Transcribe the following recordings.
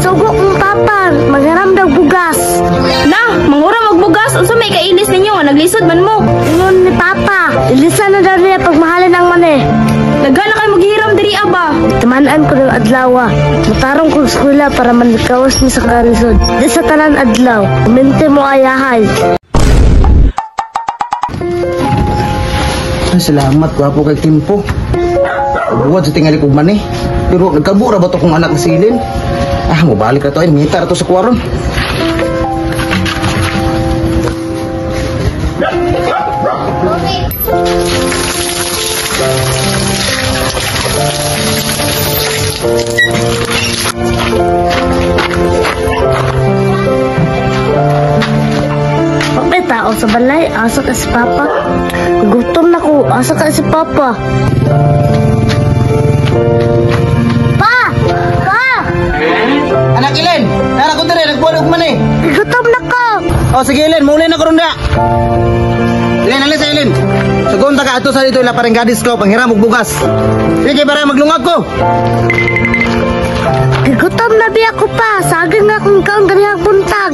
Gisugo kong papa, manghiram daw bugas. Na, mangura magbugas, unsa may kailis ninyo nga naglisod man mo? Ingon ni papa, ilisan na daw niya pagmahalin ang mani. Daghan na kayo maghiram diri aba. Tamanan ko ng adlaw. Matarong kong eskwela para manlikawas ni sa kalisod. Di sa tanan adlaw, uminti mo ayahay. Ay, salamat, gwapo kay Kimpo. Buwad sa tingali kog mani. Pero nagkabura ba to kung anak ni Silin? Ah, mobalik na to. Ay, mita na to sa kwaron. Pag may tao sa balay, asa ka si Papa. Gutom na ko, asa ka si Papa. Pa! Pa! Anak Ilen, nara ko dire, nagbuwad og mani. Gutom na ko! O sige Ilen, mauli na ko ron da. Ilen, alis sa Ilen. Sugon ta ka ato sa dito ila paring gadis ko, panghiram og bugas. Sige, para maglungag ko. Gutom na biya ko pa. Saging nga kung kaon ganihang buntag.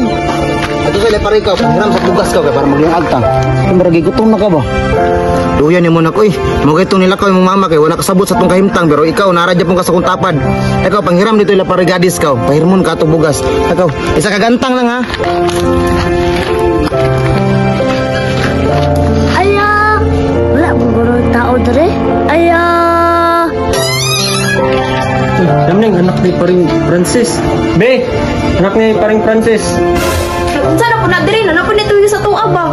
Ato sa ila paring ka, panghiram sa bugas ko kay para maglungag ta. Ay, maragi gutom na ka ba? Duyan ni mo na ko eh. Mo kay itong nilakaw imong mama kay wala kasabot sa tong kahimtang pero ikaw nara gyapon ka sa kong tapad. Ikaw panghiram dito ila paring gadis ka, pahirmon ka ato bugas. Ikaw, isa ka gantang lang ha. Aya! Wala mong guro tao dere. Aya! Namning anak ni paring Francis. Be, anak ni paring Francis. Unsa na po na diri na po ni tuig sa tuwa ba?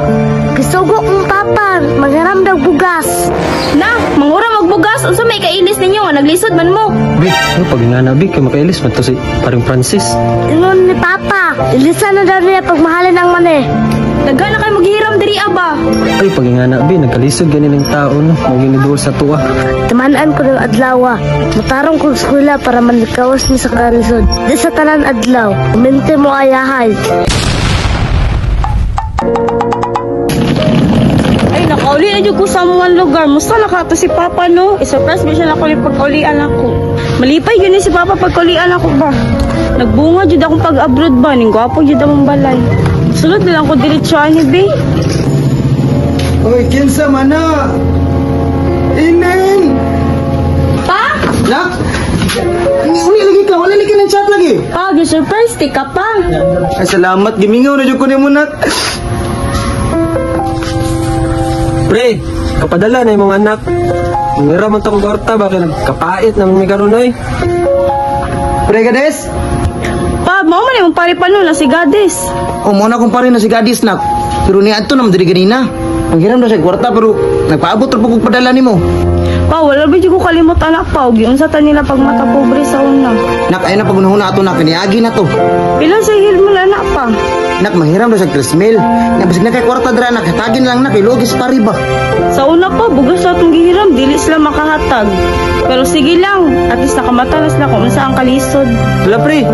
Gisugo kong papa, manghiram daw bugas. Na, mangura magbugas, unsa may kailis ninyo nga naglisod man mo? Be, ano pag nga na be, kay makailis man to si paring Francis. Ingon ni Papa, ilisan na daw niya pagmahalin ang mani. Daghan na kayo maghiram diri aba. Ay, pag nga na be, nagkalisod gani ng tao no, mao gini sa tuwa. Tamanan ko ng adlaw. Matarong kong eskwela para manlikawas ni sa kalisod. Di sa tanan adlaw, uminti mo ayahay. Ay, nakauli na dyan ko sa mga lugar. Musta na ka to si Papa, no? I-surprise ba siya na ako yung pagkaulian ako. Malipay yun eh si Papa pagkaulian ako ba? Nagbunga dyan akong pag-abroad ba? Ning gwapo dyan akong balay. Sulod na lang ko diretso ani, be. Oy, kinsa man na? Inen! Pa? Nak? Uli lagi ka, wala lagi ng chat lagi. Pa, surprise ti ka pa. Ay, salamat, gimingaw na dyan ko ni mo, nak. Pre, kapadala na imong anak. Mangira man tong kwarta ba kay nagkapait naman mi karon oy. Pre, Gades? Pa, mao man imong pare pa no na si Gades. O, mo na kong pare na si Gades, nak. Pero niadto naman diri ganina. Panghiram daw siya kwarta pero nagpaabot ra po kog padala nimo. Pa, wala ba ko kalimot anak pa. Og giunsa ta nila pag mata pobre sa una. Nak, ay na pagunahon na ato na kaniagi na to. Pila sa hilmon anak pa? Nak, mahiram daw siya 3,000. Nga bisag na kay kwarta dira nak, hatagin lang nak kay logis pare ba. Sa una pa, bugas sa atong gihiram, dili sila makahatag. Pero sige lang, at least nakamata na sila kung unsa ang kalisod. Wala pre,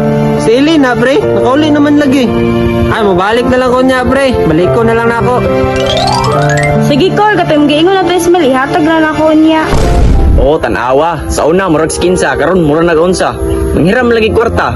si Elena pre, nakauli naman lagi. Ay, mabalik na lang ko niya pre, balik ko na lang nako. Sige Col, katong giingon na 3,000, ihatag na nako niya. Oo, tanawa. Sa una, murag skinsa. Karon murag nag-unsa. Manghiram lagi kwarta.